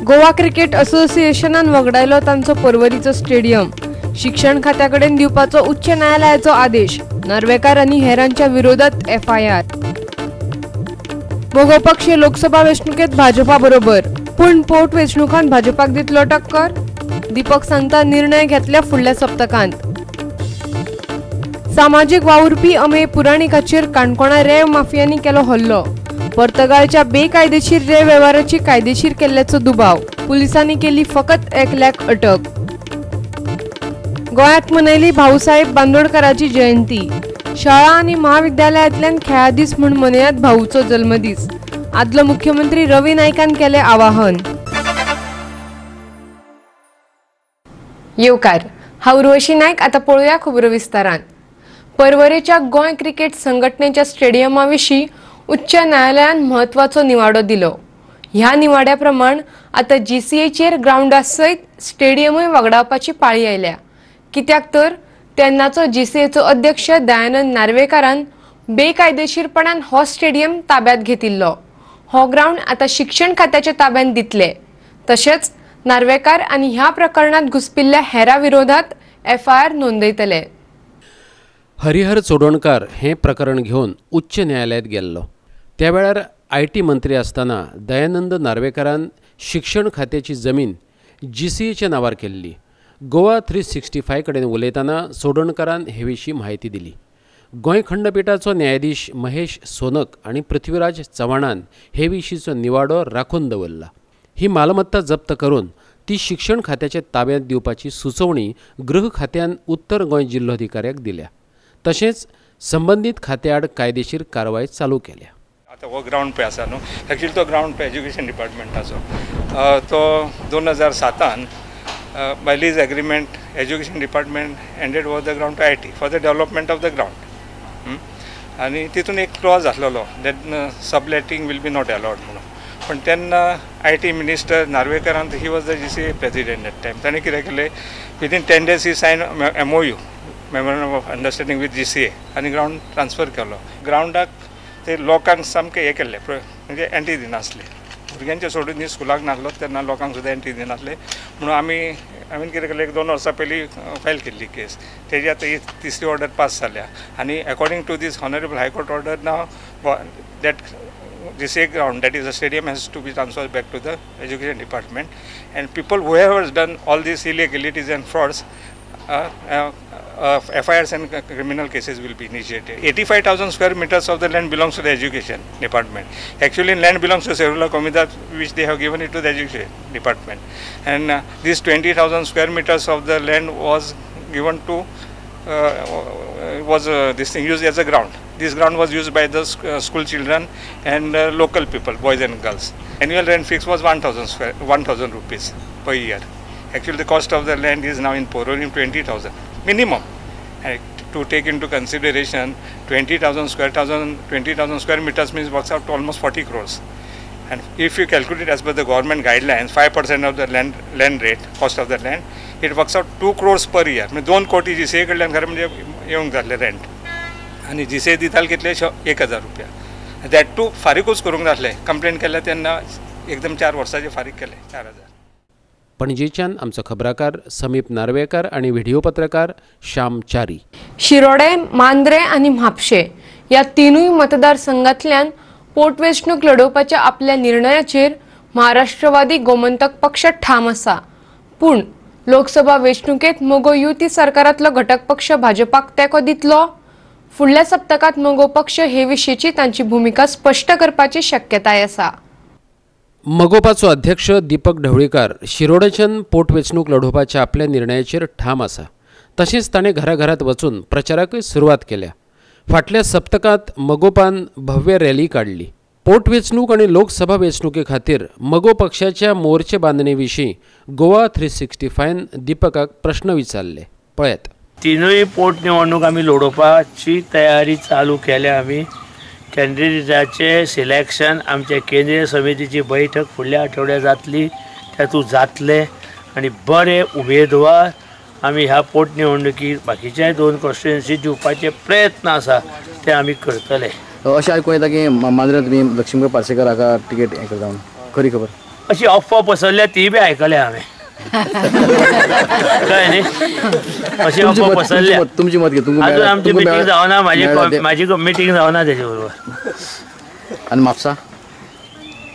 Goa cricket असोसिएशनान वगडायलो तांचो पर्वरीचो stadium. शिक्षण खात्या कडेन दिवपाचो उच्च न्यायालयाचो आदेश. नार्वेकार आनी हेरांच्या विरोधात एफआयआर. मगो पक्ष लोकसभा वेंचणुकेत भाजपा बरोबर, पूण पोट वेंचणुकांत भाजपाक दितलो टक्कर. दीपक सांगता निर्णय घेतल्या फुडल्या सप्तकांत. सामाजीक वावुरपी अमेय पुराणिकाचेर काणकोणा रेंव माफियांनी केलो हल्लो. पर्तगाळच्या बेकायदेशीर रेंव वेव्हाराची कायदेशीर केल्ल्याचो दुबाव. पुलिसांनी केली फकत 1 लाख अटक. गोंयांत मनयली भाऊसाहेब बांदोडकराची जयंती. शाळा आनी महाविद्यालयांतल्यान खेळा दीस म्हूण मनयात भाऊचो जल्मदीस. आदलो मुख्यमंत्री रवी नायकान केलें आवाहन. येवकार, हांव उर्वशी नायक. आतां पळोवया खबरो विस्तारान. पर्वरेच्या गोंय क्रिकेट संघटनेच्या स्टेडियमा विशीं उच्च न्यायालयान म्हत्वाचो निवाडो दिलो. ह्या निवाड्या प्रमाण आतां जीसीएचेर ग्रावंडा सयत स्टेडियमूय वगडावपाची पाळी आयल्या. कित्याक तर तेन्नाचो जीसीएचो अध्यक्ष दयानंद नार्वेकारान बेकायदेशीरपणान हो स्टेडियम ताब्यात घेतिल्लो. हो ग्रावंड आतां शिक्षण खात्याच्या ताब्यात दितले. तशेंच नार्वेकार आनी ह्या प्रकरणात घुसपिल्ल्या हेरा विरोधात एफआयआर नोंदयतले. हरिहर चोडणकार हें प्रकरण घेवन उच्च न्यायालयांत गेल्लो. त्या वेळार IT मंत्री आसतना दयानंद नार्वेकारान शिक्षण खात्याची जमीन जीसीएच्या नांवार केल्ली. गोवा 365 कडेन उलयतना चोडणकारान हे विशीं म्हायती दिली. गोंय खंडपिठाचो न्यायाधीश महेश सोनक आनी पृथ्वीराज चव्हाणान हे विशींचो निवाडो राखून दवरला. ही मालमत्ता जप्त करून ती शिक्षण खात्याच्या ताब्यांत दिवपाची सुचोवणी गृह खात्यान उत्तर गोंय जिल्लोधिकाऱ्याक दिल्या. तशेंच संबंदीत खात्याआड कायदेशीर कारवाय चालू केल्या. आतां हो ग्रावंड पळय आसा न्हू, एक्चुअली तो ग्रावंड पळय एज्युकेशन डिपार्टमेंटाचो. तो 2007आन by lease agreement education department handed over the ground to IT for the development of the ground. आनी तितून एक क्लॉज आसलेलो that subletting will be not allowed म्हणून. पण तेन्ना IT minister नार्वेकरान, he was the GCA president that time, ताणें कितें केलें, within 10 days he sign MOU, memorandum of understanding, with GCA आनी ग्रावंड ट्रान्सफर केलो. ग्रावंडाक ते लोकांक सामकें हें केल्लें, म्हणजे एंट्री दिनासले. भुरग्यांचे सोडून न्ही, स्कुलाक नासलो तेन्ना लोकांक सुद्दां एंट्री दिनासले. म्हणून आमी हांवें कितें केलें, एक दोन वर्सां पयलीं फायल केल्ली केस. तेजी आतां ही तिसरी ऑर्डर पास जाल्या आनी according to this honourable High Court order, now that GCA ground, that is the stadium, has to be transferred back to the education department, and people who have done all these illegalities and frauds, FIRs and criminal cases will be initiated. 85,000 square meters of the land belongs to the education department. Actually, land belongs to Serula Comunidade, which they have given it to the education department. And this 20,000 square meters of the land was given to was this thing used as a ground. This ground was used by the school children and local people, boys and girls. Annual rent fix was 1,000 square, 1,000 rupees per year. Actually, the cost of the land is now in Porvorim 20,000 minimum. And to take into consideration 20,000 square thousand, 20,000 square meters means works out to almost 40 crores. And if you calculate as per the government guidelines, 5% of the land rate, cost of the land, it works out 2 crores per year. म्हणजे 2 कोटी GCA कडल्यान खरें म्हणजे येवंक जाल्लें rent. आनी GCA दिताले कितले? 1000 रुपया. That to फारीकूच करूंक नासले. कंप्लेन केल्या तेन्ना एकदम 4 वर्साचे फारीक केले 4000. पणजेच्यान आमचो खबराकार समीप नार्वेकर आनी व्हिडिओ पत्रकार श्याम च्यारी. शिरोडे, मांद्रे आनी म्हापशे ह्या तिनूय मतदारसंघांतल्यान पोटवेंचणूक लढोवपाच्या आपल्या निर्णयाचेर महाराष्ट्रवादी गोमंतक पक्ष ठाम आसा. पूण लोकसभा वेंचणुकेत मगो युती सरकारांतलो घटक पक्ष भाजपाक तेंको दितलो? फुडल्या सप्तकांत मगो पक्ष हे विशींची तांची भुमिका स्पश्ट करपाची शक्यताय आसा. मगोपाचो अध्यक्ष दीपक ढवळीकार शिरोडेच्यान पोटवेंचणूक लढोवपाच्या आपल्या निर्णयाचेर ठाम आसा. तशेंच ताणें घराघरांत वचून प्रचाराकय सुरवात केल्या. फाटल्या सप्तकांत मगोपान भव्य रॅली काडली. पोटवेंचणूक आनी लोकसभा वेंचणुके खातीर मगो पक्षाच्या मोर्चे बांदणे विशीं गोवा 365न दीपकाक प्रश्न विचारले. पळयात. तिनूय पोटनिवडणूक आमी लडोवपाची तयारी चालू केल्या. आमी कॅन्डिडेटाचे सिलेक्शन, आमचे केंद्रीय समितीची बैठक फुडल्या आठवड्यात जातली, तातूंत जातले आनी बरे उमेदवार आमी ह्या पोटनिवडणुकीत बाकीच्याय दोन कॉन्स्टिट्युएन्सी दिवपाचे प्रयत्न आसा, ते आमी करतले. अशें आयकूंक येता की मांद्र्यां तुमी लक्ष्मीकांत पार्सेकर हाका तिकेट हें करता म्हणून, खरी खबर? अशी अफवा पसरल्या ती बी आयकल्या हांवें. कळ्ळें न्ही? अशी अफवा पसरल्या. तुमची मत घेत अजून आमची मिटींग जावना, म्हाजी मिटींग जावना तेजे बरोबर. आनी म्हापसा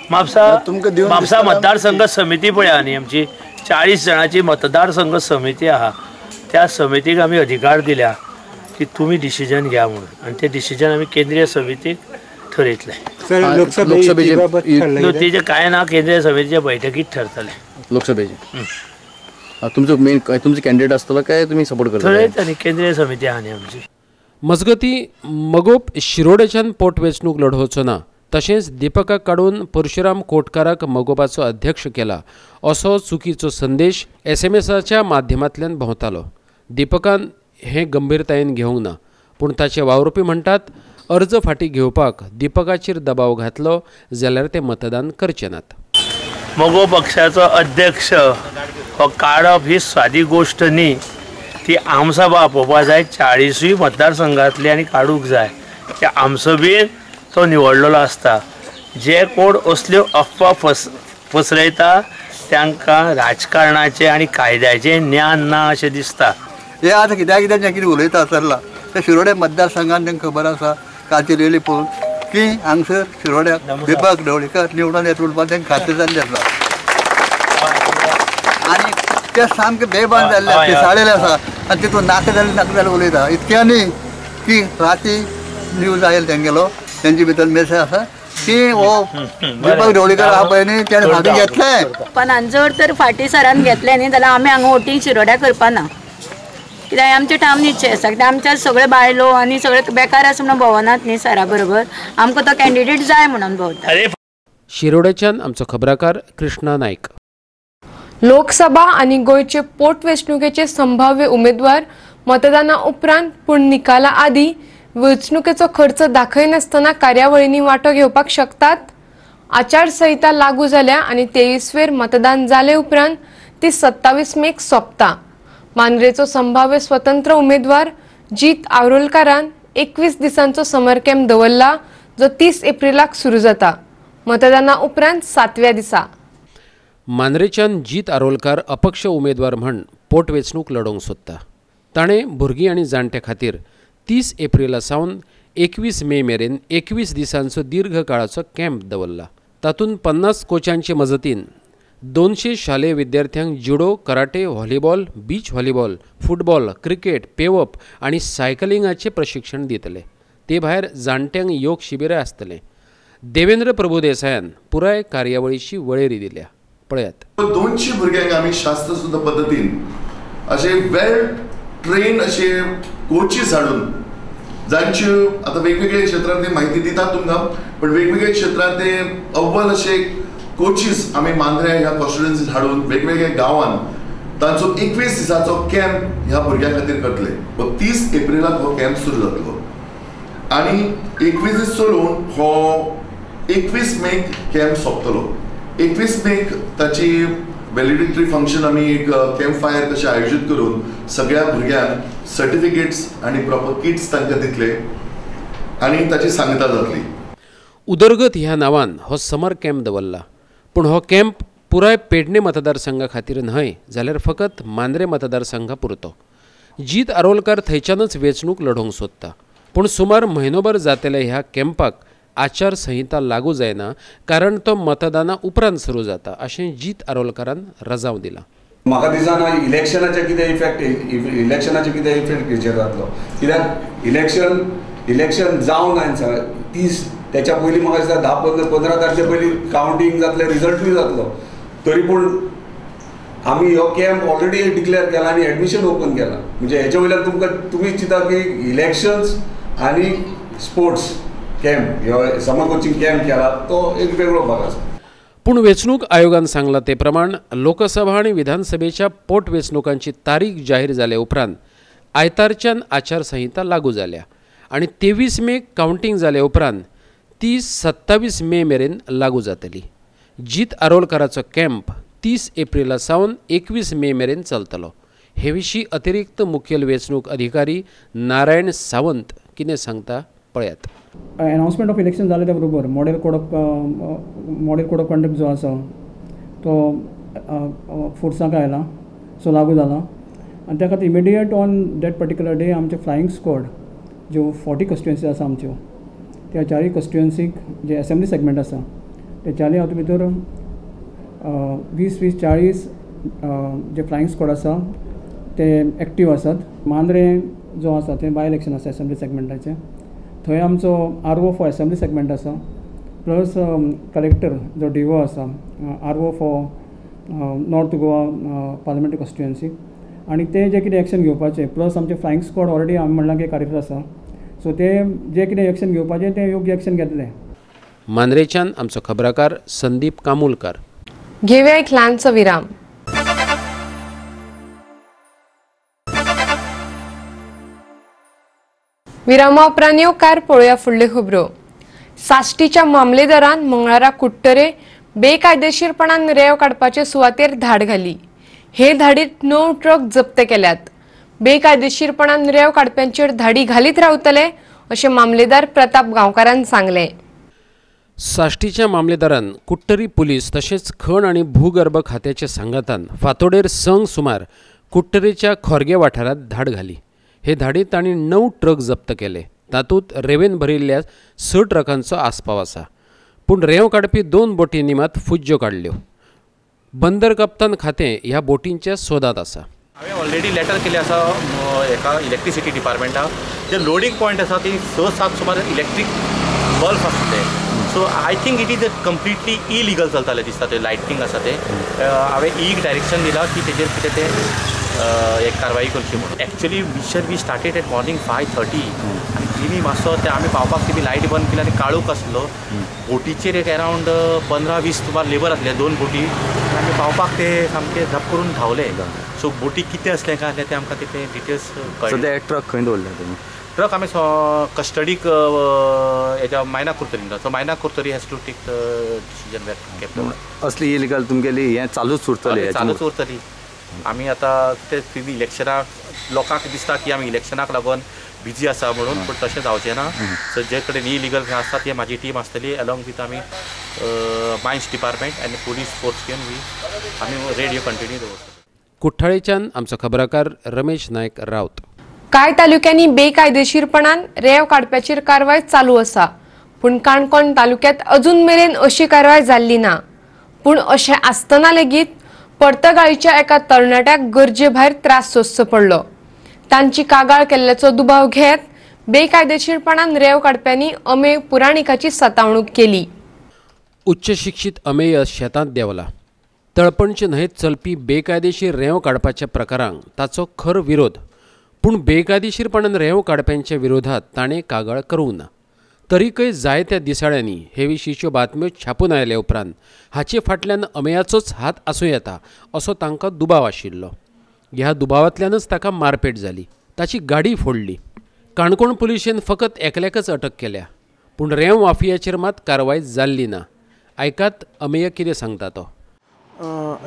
म्हापसा म्हापसा मतदारसंघ समिती पळय न्ही आमची 40 जाणांची मतदारसंघ समिती आहा. त्या समितीक आमी अधिकार दिल्या की तुमी डिसिजन घ्या म्हणून, आनी ते डिसिजन आमी केंद्रीय समितीक ठरयतले. तेजें कांय ना, केंद्रीय समितीच्या बैठकीत ठरतलें. लोकसभेचे तुमचो मेन तुमचो कॅन्डिडेट आसतलो काय तुमी सपोर्ट करतले? ठरयता न्ही, केंद्रीय समिती आहा न्ही आमची. मजगती मगोप शिरोडेच्यान पोटवेंचणूक लढोवचो ना, तशेंच दीपकाक काडून परशुराम कोटकाराक मगोपाचो अध्यक्ष केला असो चुकीचो संदेश एसएमएसाच्या माध्यमांतल्यान भोंवतालो. दीपकान हें गंभीरतायेन घेवंक ना, पूण ताचे वावुरपी म्हणटात अर्ज फाटीं घेवपाक दीपकाचेर दबाव घातलो जाल्यार ते मतदान करचे नात. मगो पक्षाचो अध्यक्ष हो काडप ही सादी गोश्ट न्ही, ती आमसभा आपोवपा जाय 40 मतदारसंघांतली आनी काडूंक जाय. त्या आमसभेन तो निवडलेलो आसता. जे कोण असल्यो अफवा पसरयता तांकां राजकारणाचें आनी कायद्याचें ज्ञान ना अशें दिसता. हे आतां कित्याक कित्याक जें कितें उलयता चल्लां ते शिरोडे मतदारसंघान तांकां खबर आसा कालची रेली पळोवन की हांगसर शिरोड्याक दीपक ढवळीकर निवडून येतलो म्हणपाक तांकां खात्री जाल्ली आसा. आनी ते सामके बेबान जाल्ले पिसाळेले आसा आनी तितून नाका जालें नाका जालें उलयता. इतक्या न्ही की राती न्यूज आयल तेंगेलो तेंचे भितर मेसेज आसा की हो दीपक ढवळीकर आहा पळय न्ही तेणें फाटीं घेतलें. पण जर तर फाटीं सरान घेतलें न्ही जाल्यार आमी हांगा वोटींग शिरोड्या करपाना, कित्याक आमचें ठाम निश्चय आसा. कित्याक आमच्या सगळे बायलो आनी सगळे बेकार आसा म्हणून भोंवनात न्ही सरा बरोबर, आमकां तो कॅन्डिडेट जाय म्हणून भोंवता. शिरोडेच्यान आमचो खबराकार कृष्णा नायक. लोकसभा आनी गोंयचे पोटवेंचणुकेचे संभाव्य उमेदवार मतदाना उपरांत पूण निकाला आदीं वेंचणुकेचो खर्च दाखयनासतना कार्यावळींनी वांटो घेवपाक शकतात. आचारसंहिता लागू जाल्या आनी 23 वेर मतदान जाले उपरांत ती 27 मेक सोंपता. मांद्रेचो संभाव्य स्वतंत्र उमेदवार जीत आरोलकारान 21 दिसांचो समर कॅम्प दवरला, जो 30 एप्रिलाक सुरू जाता. मतदाना उपरांत 7व्या दिसा मांद्रेच्यान जीत आरोलकार अपक्ष उमेदवार म्हण पोटवेंचणूक लढोवंक सोदता. ताणें भुरगीं आनी जाणट्या खातीर 30 एप्रिला सावन 21 मे मेरेन 21 दिसांचो दीर्घ काळाचो कॅम्प दवरला. तातूंत 50 कोचांचे मजतीन 200 शालेय विद्यार्थ्यांक judo, karate, volleyball, beach volleyball, football, cricket, पेंवप आनी सायकलिंगाचें प्रशिक्षण दितले. ते भायर जाणट्यांक योग शिबिरां आसतले. देवेंद्र प्रभुदेसायान पुराय कार्यावळीची वळेरी दिल्या, पळयात. 200 भुरग्यांक आमी शास्त्रशुद्ध पद्दतीन अशे वेल ट्रेन अशे कोचीस हाडून जांचे आतां वेगवेगळ्या क्षेत्रांत ते म्हायती दितात तुमकां, पण वेगवेगळ्या क्षेत्रांत ते अव्वल अशे कोचीस आमी मांद्रे ह्या कॉन्स्टिट्युएन्सीत हाडून वेगवेगळ्या गांवांत तांचो 21 दिसाचो कॅम्प ह्या भुरग्यां खातीर करतले. हो 30 एप्रिलाक हो कॅम्प सुरू जातलो आनी 21 दीस चलून हो 21 मेक कॅम्प सोंपतलो. 21 मेक ताची व्हॅलिडिटरी फंक्शन आमी एक कॅम्प फायर कशें आयोजीत करून सगळ्या भुरग्यांक सर्टिफिकेट्स आनी प्रॉपर किट्स तांकां दितले आनी ताची सांगता जातली. उदरगत ह्या नांवान हो समर कॅम्प दवरला, पूण हो कॅम्प पुराय पेडणे मतदारसंघा खातीर न्हय जाल्यार फकत मांद्रे मतदारसंघा पुरतो. जीत आरोलकार थंयच्यानच वेंचणूक लढोवंक सोदता, पूण सुमार म्हयनोभर जातल्या ह्या कॅम्पाक आचारसंहिता लागू जायना, कारण तो मतदाना उपरांत सुरू जाता अशें जीत आरोलकारान रजाव दिला. म्हाका दिसना इलेक्शनाचे कितें इफेक्ट, इलेक्शनाचे कितें इफेक्ट हेचेर जातलो, कित्याक इलेक्शन जावन आयन 30 त्याच्या पयलीं म्हाका दिसता 10-15 तारखे पयलीं कावंटींग जातलें, रिजल्टूय जातलो. तरी पूण आमी हो कॅम्प ऑलरेडी डिक्लेअर केला आनी एडमिशन ओपन केला, म्हणजे हेच्या वयल्यान तुमकां तुमी चिंता की इलेक्शन्स आनी स्पोर्ट्स कॅम्प ह्यो समर कोचिंग कॅम्प केला तो एक वेगळो भाग आसा. पूण वेंचणूक आयोगान सांगलां ते प्रमाण लोकसभा आनी विधानसभेच्या पोटवेंचणुकांची तारीख जाहीर जाले उपरांत आयतारच्यान आचारसंहिता लागू जाल्या आनी 23 मेक कावंटींग जाले उपरांत ती 27 मे मेरेन लागू जातली. जीत आरोलकाराचो कॅम्प 30 एप्रिला सावन 21 मे मेरेन चलतलो. हे विशीं अतिरिक्त मुखेल वेंचणूक अधिकारी नारायण सावंत कितें सांगता पळयात. अनाउन्समेंट ऑफ इलेक्शन जालें त्या बरोबर model code of conduct जो आसा तो फोर्साक आयला, सो लागू जाला. आनी त्या खातीर immediate on that particular day आमचे फ्लायींग स्क्वॉड ज्यो 40 कॉन्स्टिट्युएन्सी आसा आमच्यो, त्या चारूय कॉन्स्टिट्युएन्सीक जे एसेंब्ली सेगमेंट आसा ते चारूय हातूंत भितर 20, 20, 40 जे फ्लायींग स्क्वॉड आसा ते एक्टीव आसात. मांद्रें जो आसा थंय बाय इलेक्शन आसा एसेंब्ली सेगमेंटाचें, थंय आमचो RO for assembly segment आसा, प्लस कलेक्टर जो DO आसा, RO for North Goa parliamentary constituency, आनी ते जे कितें एक्शन घेवपाचें, प्लस आमचे फ्लायींग स्क्वॉड ऑलरेडी आमी म्हणलां की कार्यरत आसा, सो ते जे कितें एक्शन घेवपाचें तें योग्य एक्शन घेतलें. मांद्रेच्यान आमचो खबराकार संदीप कामुलकार. घेवया एक ल्हानसो विराम. विरामा उपरांत येवकार पळोवया फुडल्यो खबरो. साश्टीच्या मामलेदारान मंगळारा कुडटरे बेकायदेशीरपणान रेंव काडपाचे सुवातेर धाड घाली. हे धाडीत 9 ट्रक जप्त केल्यात. बेकायदेशीरपणान रेंव काडप्यांचेर धाडी घालीत रावतले अशें मामलेदार प्रताप गांवकारान सांगलें. साश्टीच्या मामलेदारान कुडटरी पुलीस तशेंच खण आनी भूगर्भ खात्याच्या सांगातान फातोडेर 6 सुमार कुडटरेच्या खोर्गे वाठारांत धाड घाली. हे धाडीत तांणी 9 ट्रक जप्त केले. तातूंत रेंवेन भरिल्ल्या 6 ट्रकांचो आस्पाव आसा. पूण रेंव काडपी 2 बोटींनी मात फुज्ज्यो काडल्यो. बंदर कप्तान खातें ह्या बोटींच्या सोदांत आसा. हांवें ऑलरेडी लेटर केल्लें आसा हेका इलेक्ट्रिसिटी डिपार्टमेंटाक. जे लोडींग पॉयंट आसा ती 6-7 सुमार इलेक्ट्रीक बल्ब आसले. So I think it is a completely illegal चलतालें दिसता, ते लायटींग आसा तें. हांवें एक डायरेक्शन दिलां की तेजेर कितें तें एक कारवाई करची म्हणून. Actually mission we started at morning 5:30 आनी तिमी मातसो ते आमी पावपाक तिमी लायट बंद केली आनी काळोख आसलो. बोटीचेर एक अरावंड 15-20 सुमार लेबर आसले, 2 बोटी, आनी आमी पावपाक ते सामके धप करून धांवले. सो बोटी कितें आसलें काय आसलें तें आमकां तितलें डिटेल्स कळ्ळें. ट्रक खंय दवरले तुमी? ट्रक आमी कस्टडीक हेज्या मायना कुर्तरी. So Maina Curtorim has to take the decision where kept. असली इलिगल तुमगेली हें चालूच उरतलें? चालूच उरतली. आमी आतां ते इलेक्शनाक लोकांक दिसता की आमी इलेक्शनाक लागून बिजी आसा म्हणून, पूण तशें जावचें ना. सो जे कडेन इलिगल आसता ती म्हाजी टीम आसतली, अलॉंग विथ आमी मायन्स डिपार्टमेंट आनी पुलीस फोर्स घेवन आमी रेडियो कंटिन्यू दवरतले. कुठ्ठाळेच्यान आमचो खबराकार रमेश नायक राऊत. कांय तालुक्यांनी बेकायदेशीरपणान रेंव काडप्याचेर कारवाय चालू आसा, पूण काणकोण तालुक्यांत अजून मेरेन अशी कारवाय जाल्ली ना. पूण अशें आसतना लेगीत पर्तगाळीच्या एका तरणाट्याक गरजे भायर त्रास सोंसचो पडलो. तांची कागाळ केल्ल्याचो दुबाव घेत बेकायदेशीरपणान रेंव काडप्यांनी अमेय पुराणिकाची सतावणूक केली. उच्च शिक्षीत अमेय शेतांत देंवला. तळपणचे न्हंयेत चलपी बेकायदेशीर रेंव काडपाच्या प्रकारांक ताचो खर विरोध, पूण बेकायदेशीरपणान रेंव काडप्यांच्या विरोधात ताणें कागाळ करूंक ना. तरीकय जायत्या दिसाळ्यांनी हे विशींच्यो बातम्यो छापून आयले उपरांत हाचे फाटल्यान अमेयाचोच हात आसूं येता असो तांकां दुबाव आशिल्लो. ह्या दुबावांतल्यानच ताका मारपेट जाली, ताची गाडी फोडली. काणकोण पुलिशेन फकत एकल्याकच अटक केल्या, पूण रेंव माफियाचेर मात कारवाय जाल्ली ना. आयकात अमेय कितें सांगता तो.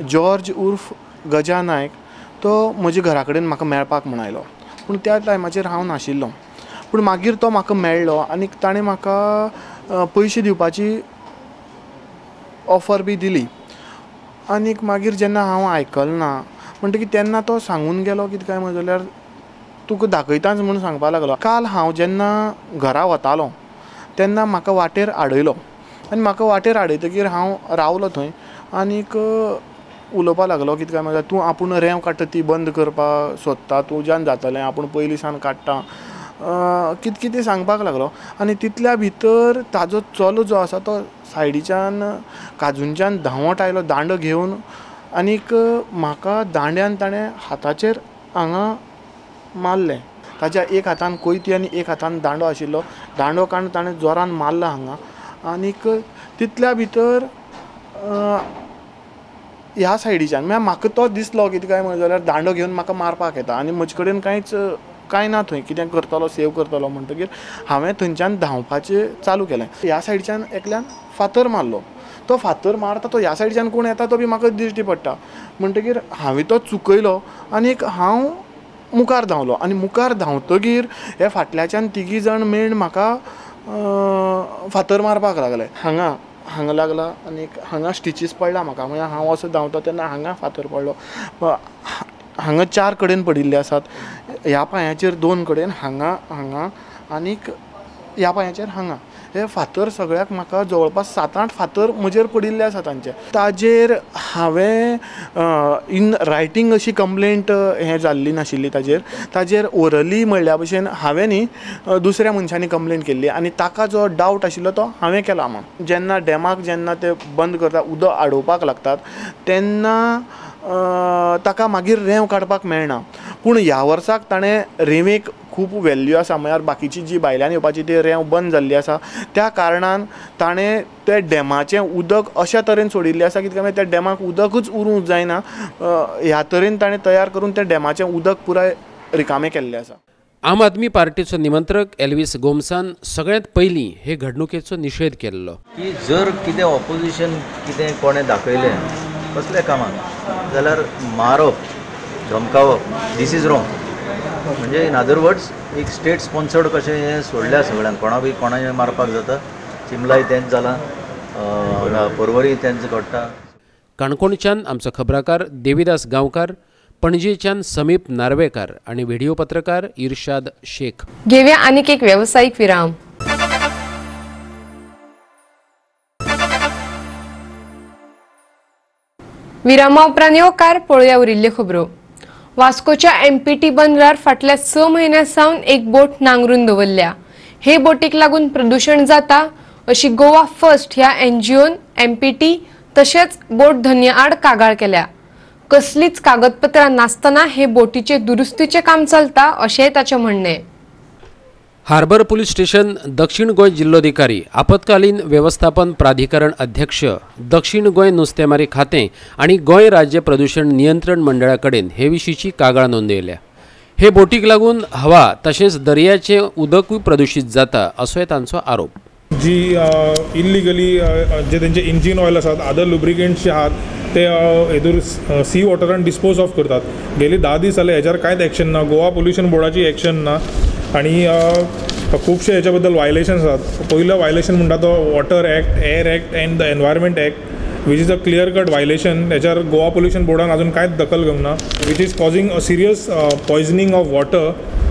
जॉर्ज उर्फ गजा नायक तो म्हज्या घरा कडेन म्हाका मेळपाक म्हूण आयलो, पूण त्या टायमाचेर हांव नाशिल्लो. पूण मागीर तो म्हाका मेळ्ळो आनी ताणें म्हाका पयशे दिवपाची ऑफर बी दिली. आनीक मागीर जेन्ना हांव आयकलें ना म्हणटकीर तेन्ना तो सांगून गेलो कितें काय म्हणलें जाल्यार तुका दाखयताच म्हूण सांगपाक लागलो. काल हांव जेन्ना घरा वतालो तेन्ना म्हाका वाटेर आडयलो आनी म्हाका वाटेर आडयतकीर हांव रावलो थंय आनीक उलोवपाक लागलो कितें काय म्हणल्यार तूं आपूण रेंव काडटा ती बंद करपाक सोदता, तुज्यान जातलें, आपूण पयलीं सावन काडटा, कितें कितें सांगपाक लागलो. आनी तितल्या भितर ताजो चलो जो आसा तो सायडीच्यान काजूंच्यान धांवत आयलो दांडो घेवन आनीक म्हाका दांड्यान ताणें हाताचेर हांगा मारलें. ताज्या एक हातान कोयती आनी एक हातान दांडो आशिल्लो, दांडो काडून ताणें जोरान मारलो हांगा. आनीक तितल्या भितर ह्या सायडीच्यान म्हळ्यार म्हाका तो दिसलो कितें काय म्हणलें जाल्यार दांडो घेवन म्हाका मारपाक येता आनी म्हजे कडेन कांयच कांय ना थंय कितें करतलो सेव करतलो म्हणटकीर हांवें थंयच्यान धांवपाचें चालू केलें. ह्या सायडीच्यान एकल्यान फातर मारलो, तो फातर मारता तो ह्या सायडीच्यान कोण येता तो बी म्हाका दिश्टी पडटा म्हणटकीर हांवें तो चुकयलो आनीक हांव मुखार धांवलो. आनी मुखार धांवतकीर हे फाटल्याच्यान तिगी जाण मेळून म्हाका फातर मारपाक लागले. हांगा हांगा लागला आनी हांगा स्टिचीस पडला म्हाका. म्हणजे हांव असो धांवता तेन्ना हांगा फातर पडलो. हांगा 4 कडेन पडिल्ले आसात, ह्या पांयाचेर 2 कडेन, हांगा हांगा आनीक ह्या पांयाचेर हांगा. हे फातर सगळ्याक म्हाका जवळपास 7-8 फातर म्हजेर पडिल्ले आसा तांचे. ताजेर हांवें इन रायटींग अशी कंप्लेंट हें जाल्ली नाशिल्ली. ताजेर ओरली म्हणल्या भशेन हांवें न्ही दुसऱ्या मनशांनी कंप्लेंट केल्ली आनी ताका जो डावट आशिल्लो तो हांवें केला म्हण. जेन्ना डॅमाक जेन्ना ते बंद करता, उदक आडोवपाक लागतात तेन्ना ताका मागीर रेंव काडपाक मेळना. पूण ह्या वर्साक ताणें रेंवेक खूब वेल्यू आसा, म्हळ्यार बाकीची जी भायल्यान येवपाची ती रेंव बंद जाल्ली आसा. त्या कारणान ताणें ते डॅमाचें उदक अशा तरेन सोडिल्लें आसा कित्याक त्या डॅमाक उदकूच उरूंक जायना ह्या तरेन ताणें तयार करून त्या डॅमाचें उदक पुराय रिकामें केल्लें आसा. आम आदमी पार्टीचो निमंत्रक एल्विस गोम्सान सगळ्यांत पयलीं हे घडणुकेचो निशेध केल्लो की जर कितें ऑपोजिशन कितें कोणें दाखयलें कसल्या कामाक जाल्यार मारप, धमकावप, this is wrong. म्हणजे इन अदर वर्ड्स एक स्टेट स्पॉन्सर्ड कशें हें सोडल्या सगळ्यांक, कोणा बी कोणाय मारपाक जाता. चिमलाय तेंच जालां, पर्वरी तेंच घडटा. काणकोणच्यान आमचो खबराकार देविदास गांवकार, पणजेच्यान समीप नार्वेकार आनी व्हिडिओ पत्रकार इर्शाद शेख. घेवया आनीक एक वेवसायीक विराम. विरामा उपरांत येवकार पळोवया उरिल्ल्यो खबरो. वास्कोच्या एमपीटी बंदरार फाटल्या 6 म्हयन्यां सावन एक बोट नांगरून दवरल्या. हे बोटीक लागून प्रदूशण जाता अशी गोवा फर्स्ट ह्या एनजीओन एमपीटी तशेंच बोट धनया आड कागाळ केल्या. कसलीच कागदपत्रां नासतना हे बोटीचे दुरुस्तीचें काम चलता अशेंय ताचें म्हणणें. हार्बर पुलीस स्टेशन, दक्षिण गोंय जिल्लोधिकारी, आपत्कालीन वेवस्थापन प्राधिकरण अध्यक्ष, दक्षिण गोंय नुस्तेमारी खातें आनी गोंय राज्य प्रदूशण नियंत्रण मंडळा कडेन हे विशींची कागाळ नोंदयल्या. हे बोटीक लागून हवा तशेंच दर्याचें उदकूय प्रदूशीत जाता असोय तांचो आरोप. जी इल्लिगली जे तेंचे इंजीन ऑयल आसात, अदर लुब्रिकेंट्स जे आहात ते हेतूर सी वॉटरान डिस्पोज ऑफ करतात. गेली 10 दीस जाले हेच्यार कांयच एक्शन ना, गोवा पोल्युशन बोर्डाची एक्शन ना आनी खुबशे हेच्या बद्दल वायलेशन्स आसात. पयलो वायलेशन म्हणटा तो water act, air act and the environment act, which is a clear cut violation. हेच्यार गोवा पोल्युशन बोर्डान अजून कांयच दखल घेवंक ना, which is causing a serious poisoning of water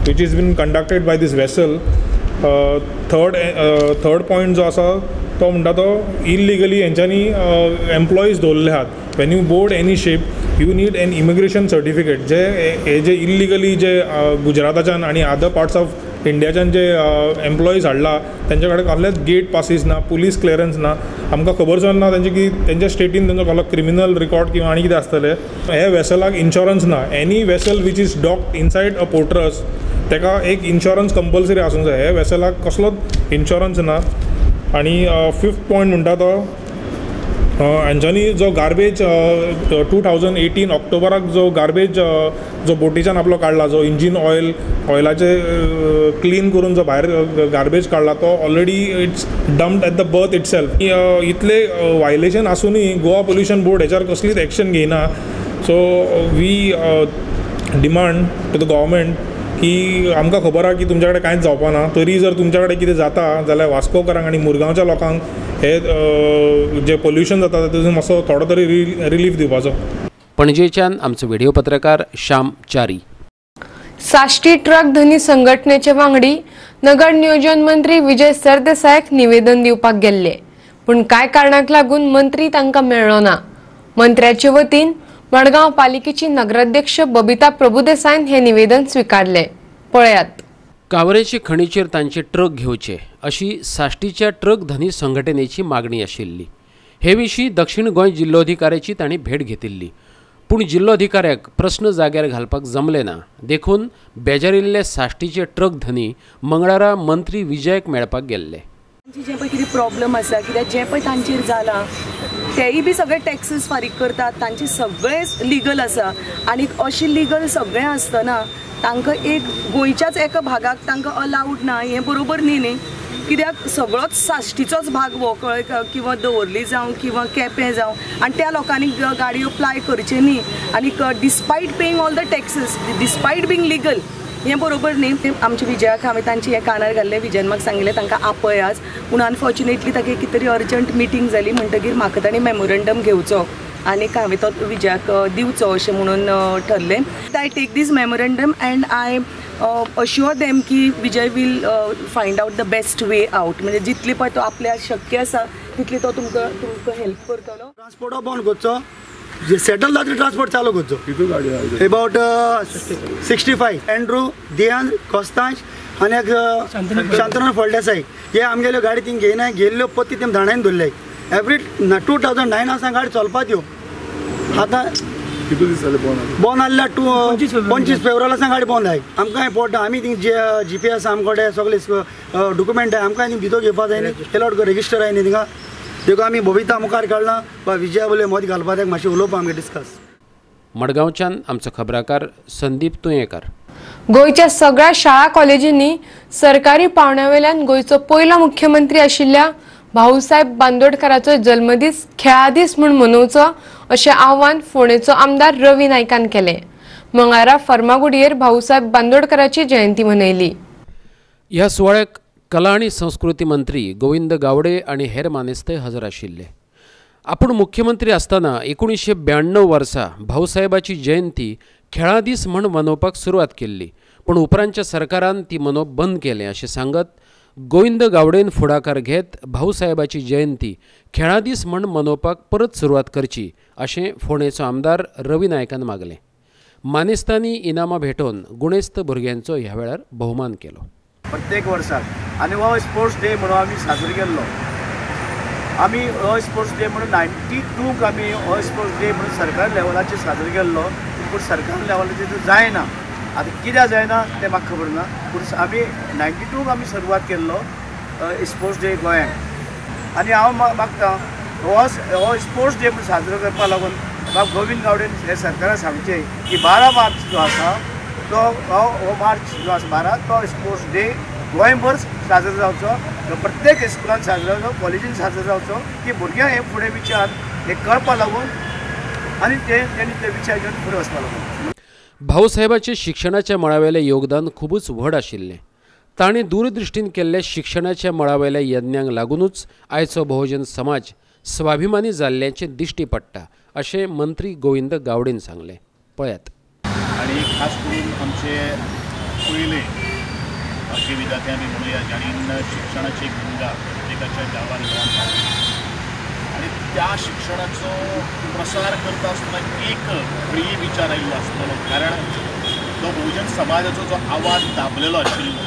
which is been conducted by this vessel. Third point जो आसा तो म्हणटा तो इल्लिगली हेंच्यांनी एम्प्लॉईज दवरले आहात. When you board any ship you need an immigration certificate. जे हे जे इल्लिगली जे गुजराताच्यान आनी अदर पार्ट्स ऑफ इंडियाच्यान जे एम्प्लॉईज हाडला तेंच्या कडेन कसलेच गेट पासीस ना, पुलीस क्लियरन्स ना. आमकां खबर सुद्दां ना तेंचे की तेंच्या स्टेटीन तेंचो कसलो क्रिमिनल रिकॉर्ड किंवा आनी कितें आसतलें. हे वेसलाक इन्शुरन्स ना. Any vessel which is docked inside a port trust तेका एक इन्शुरन्स कंपल्सरी आसूंक जाय. हे वेसलाक कसलोच इन्शुरन्स ना. आनी फिफ्थ पॉयंट म्हणटा तो हांच्यांनी जो गार्बेज 2018 ऑक्टोबराक जो गार्बेज जो बोटीच्यान आपलो काडला, जो इंजीन ऑयल ऑयलाचे क्लीन करून जो भायर गार्बेज काडला तो already it's dumped at the berth itself. इतले वायलेशन आसुनूय गोवा पोल्युशन बोर्ड हेच्यार कसलीच एक्शन घेयना. So we demand to the government की आमकां खबर आहा की तुमच्या कडेन कांयच जावपा ना, तरी जर तुमच्या कडेन कितें जाता जाल्यार वास्कोकारांक आनी मुरगांवच्या लोकांक हे जे पोल्युशन जाता तातूंत मातसो थोडो तरी रिलीफ दिवपाचो. पणजेच्यान आमचो व्हिडिओ पत्रकार श्याम च्यारी. साश्टी ट्रक धनी संघटनेचे वांगडी नगर नियोजन मंत्री विजय सरदेसायक निवेदन दिवपाक गेल्ले, पूण कांय कारणाक लागून मंत्री तांकां मेळ्ळो ना. मंत्र्याचे वतीन मडगांव पालिकेची नगराध्यक्ष बबिता प्रभुदेसायन हे निवेदन स्वीकारले. पळयात. कावरेचे खणीचेर तांचे ट्रक घेवचे अशी साश्टीच्या ट्रक धनी संघटनेची मागणी आशिल्ली. हे विशीं दक्षिण गोंय जिल्लोधिकाऱ्याची तांणी भेट घेतिल्ली, पूण जिल्लोधिकाऱ्याक प्रस्न जाग्यार घालपाक जमले ना. देखून बेजारिल्ले साश्टीचे ट्रक धनी मंगळारा मंत्री विजयक मेळपाक गेल्ले. जें पळय कितें प्रॉब्लम आसा, कित्याक जें पळय तांचेर जालां तेय बी सगळे टॅक्सीस फारीक करतात, तांचे सगळें लिगल आसा. आनी अशें लिगल सगळें आसतना तांकां एक गोंयच्याच एका भागाक तांकां अलावड ना हें बरोबर न्ही न्ही, कित्याक सगळोच साश्टीचोच भाग हो कळ्ळें किंवा दवर्ली जावं किंवा केपें जावं, आनी त्या लोकांनी गाडयो प्लाय करच्यो न्ही. आनी despite paying all the taxes, despite being legal, हें बरोबर न्ही. आमच्या विजयाक हांवें तांची हें कानार घाल्लें, विजयान म्हाका सांगिल्लें तांकां आपय आज, पूण अनफॉर्च्युनेटली ताका कितें तरी अर्जंट मिटींग जाली म्हणटगीर म्हाका तांणी मेमोरंडम घेवचो आनी हांवें तो विजयाक दिवचो अशें म्हणून ठरलें. I take this memorandum and I assure them की Vijay will find out the best way out, म्हणजे जितली पळय तो आपल्या शक्य आसा तितली तो तुमकां तुमकां हेल्प करतलो. ट्रान्सपोर्ट बंद करचो, सेटल जाता ट्रान्सपोर्ट चालू करचो. अबाउट 65 एंड्रू दियान कोस्तांज आनी एक शांतनू फळदेसाय हे आमगेल्यो गाडी थिंग घेयना, गेल्ल्यो पत्ती तेम धाणायन धरले. एवरी 2009 आसा गाडी चलपा त्यो आतां बंद आहल्या 25 फेब्रुवारी आसा गाडी बंद आहाय. आमकां पोटा आमी थिंग जी पी एस आमचे कडेन सगळे डॉक्युमेंट आहाय, आमकां थिंग भितर घेवपा जाय न्ही, ते लोट रेजिस्टर आहाय न्ही थिंगा. देखून आमी बबिता मुखार काडला वा विजया बोले मदीं घालपा ताका मातशें उलोवपा आमगे डिस्कस. मडगांवच्यान आमचो खबराकार संदीप तुयेंकार. गोंयच्या सगळ्या शाळा कॉलेजींनी सरकारी पावंड्यावेल्यान गोंयचो पयलो मुख्यमंत्री आशिल्ल्या भाऊसाहेब बांदोडकराचो जल्मदीस खेळा दीस म्हूण मनोवचो अशें आव्हान फोंडेचो आमदार रवी नायकान केलें. मंगळारा फर्मागुडयेर भाऊसाहेब बांदोडकराची जयंती मनयली. ह्या सुवाळ्याक कला आनी संस्कृती मंत्री गोविंद गावडे आनी हेर मानेस्तय हजर आशिल्ले. आपूण मुख्यमंत्री आसतना 1992 वर्सा भाऊसाहेबाची जयंती खेळा दीस म्हूण मनोवपाक सुरवात केल्ली, पूण उपरांतच्या सरकारान ती मनोवप बंद केलें अशें सांगत गोविंद गावडेन फुडाकार घेत भाऊसाहेबाची जयंती खेळा दीस म्हूण मनोवपाक परत सुरवात करची अशें फोंडेचो आमदार रवी नायकान मागलें. मानेस्तांनी इनामां भेटोवन गुणेस्त भुरग्यांचो ह्या वेळार भोवमान केलो. प्रत्येक वर्साक आनी हो स्पोर्ट्स डे म्हणून आमी साजरो केल्लो. आमी हो स्पोर्ट्स डे म्हणून 92 आमी हो स्पोर्ट्स डे म्हणून सरकार लेवलाचेर साजरो केल्लो, पूण सरकार लेवलाचेर तो जायना. आतां कित्याक जायना तें म्हाका खबर ना, पूण आमी 92 आमी सुरवात केल्लो स्पोर्ट्स डे गोंयांत. आनी हांव मागता हो स्पोर्ट्स डे म्हणून साजरो करपाक लागून बाब गोविंद गावडेन हे सरकाराक सांगचें की 12 मार्च जो आसा तो हो मार्च जो आसा 12 तो स्पोर्ट्स डे गोंयभर साजरो जावचो, प्रत्येक स्कुलान साजरो जावचो, कॉलेजीन साजरो जावचो की भुरग्यांक हे फुडें विचार हे कळपा लागून आनी ते तेणी ते विचार घेवन फुडें वचपा लागून. भाऊसाहेबाचे शिक्षणाच्या मळावेलें योगदान खुबूच व्हड आशिल्लें. ताणें दूरदृश्टीन केल्ल्या शिक्षणाच्या मळावेल्या यज्ञांक लागुनूच आयचो बहुजन समाज स्वाभिमानी जाल्ल्याचें दिश्टी पडटा अशें मंत्री गोविंद गावडेन सांगलें. पळयात. आनी खास करून आमचे पयले भाग्य विधाते आमी म्हणुया जाणीन शिक्षणाची गंगा प्रत्येकाच्या गांवान गांवान पावली आनी त्या शिक्षणाचो प्रसार करता आसतना एक प्रिय विचार आयिल्लो आसतलो, कारण तो बहुजन समाजाचो जो आवाज दाबलेलो आशिल्लो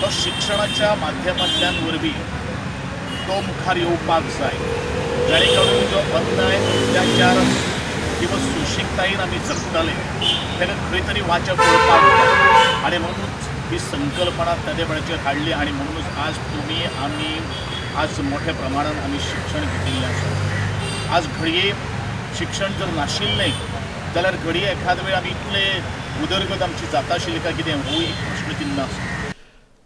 तो शिक्षणाच्या माध्यमांतल्यान वरवीं तो मुखार येवपाक जाय, जाणे करून जो अन्याय अत्याचार किंवा सुशिकतायेन आमी जगताले ताका खंय तरी वाचा पडपाक जाय. आनी म्हणूनच ही संकल्पना तेदे वेळाचेर हाडली आनी म्हणूनच आज तुमी आमी आज मोठ्या प्रमाणान आमी शिक्षण घेतिल्लें आसा. आज घडये शिक्षण जर नाशिल्लें जाल्यार घडये एखाद वेळ आमी इतले उदरगत आमची जाता आशिल्ली काय कितें हो एक प्रश्नचिन्ह आसा.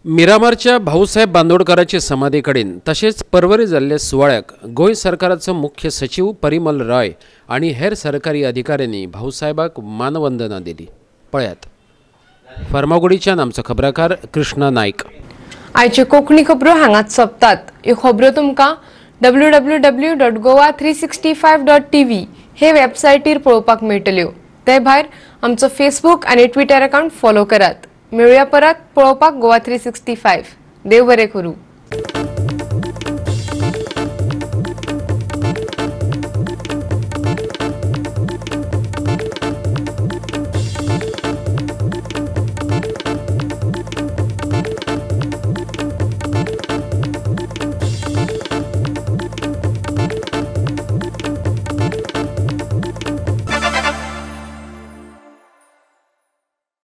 मिरामारच्या भाऊसाहेब बांदोडकराचे समाधी कडेन तशेंच परवरी जाल्ल्या सुवाळ्याक गोंय सरकाराचो मुख्य सचीव परिमल रॉय आनी हेर सरकारी अधिकाऱ्यांनी भाऊसाहेबाक मानवंदना दिली. पळयात. फर्मागुडीच्यान आमचो खबराकार कृष्णा नायक. आयच्यो कोंकणी खबरो हांगाच सोंपतात. ह्यो खबरो तुमकां www.goa365.tv हे वेबसायटीर पळोवपाक मेळटल्यो. ते भायर आमचो फेसबूक आनी ट्विटर अकावंट फॉलो करात. मेळुया परत पळोवपाक गोवा 365. देव बरें करूं.